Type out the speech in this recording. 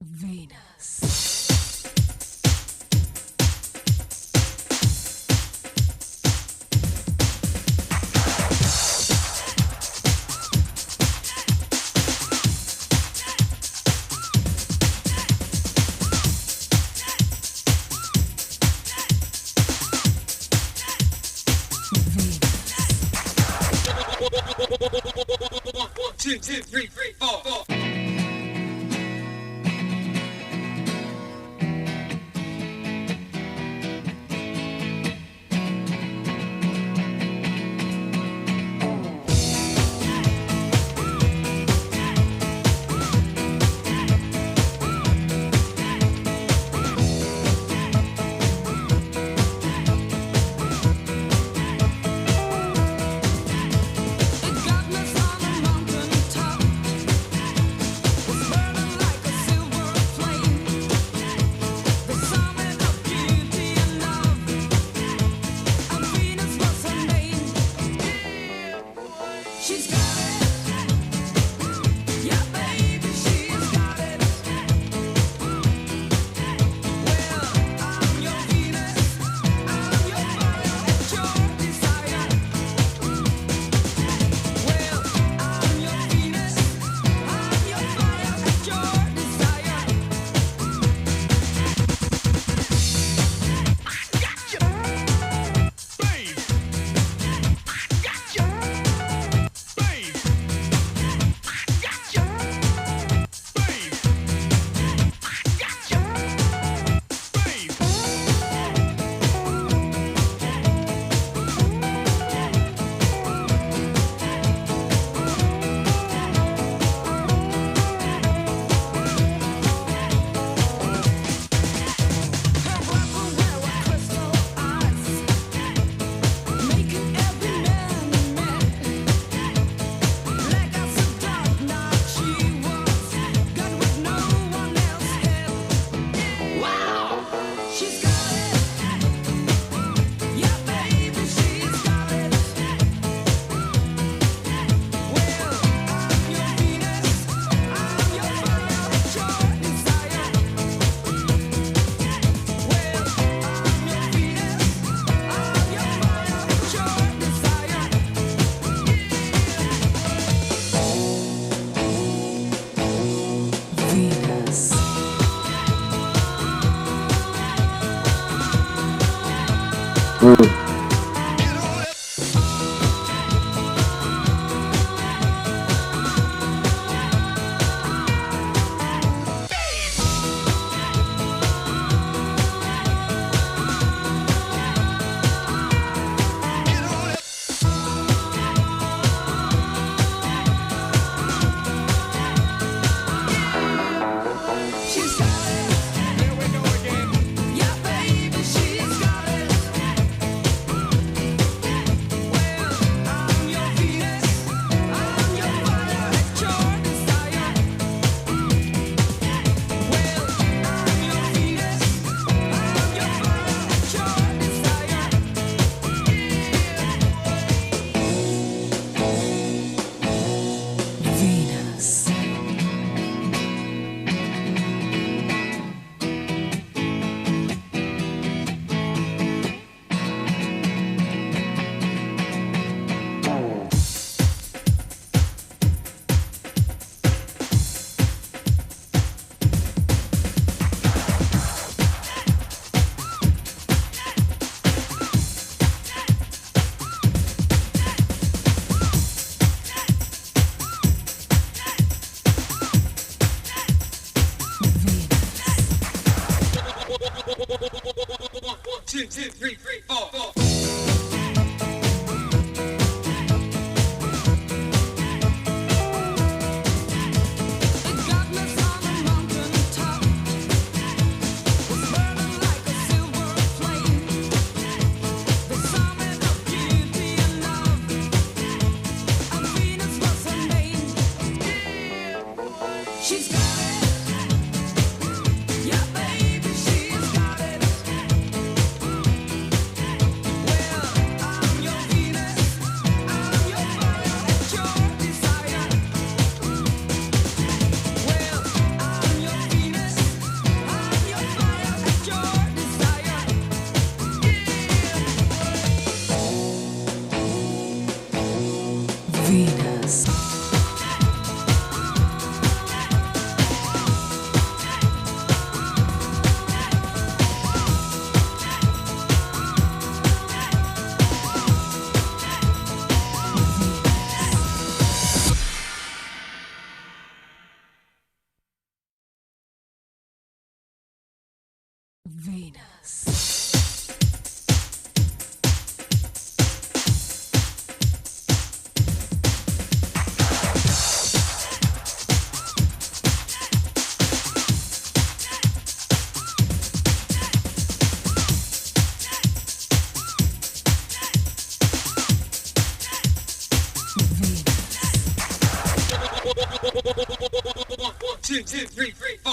Venus. One, two, two, three, three, four, four. The darkness on the mountain top was burning like a silver flame. The summit of beauty and love, and Venus was her name. She's got it, yeah, baby, she's got it. Well, I'm your Venus, I'm your fire at your desire. Well, I'm your Venus, I'm your fire at your desire. Her weapon were crystal eyes, making every man mad. Like as a dark night she was, God with no one else had. Wow, she's got it, yeah, baby, she's got it. Well, I'm your Venus, I'm your fire at your desire. Well, I'm your Venus, I'm your fire at your desire. Venus. She's got it. Here we go again. Yeah, baby, she's got it. Well, I'm your Venus, I'm your fire at your desire. Well, I'm your Venus, I'm your fire at your desire. Venus. Venus. One, two, two, three, three, four, four. The darkness on the mountain top was burning like a silver flame. The summit of beauty and love, and Venus was her name. She's got it, yeah, baby, she's got it. Venus. Venus. 1, 2, 2, 3, 3.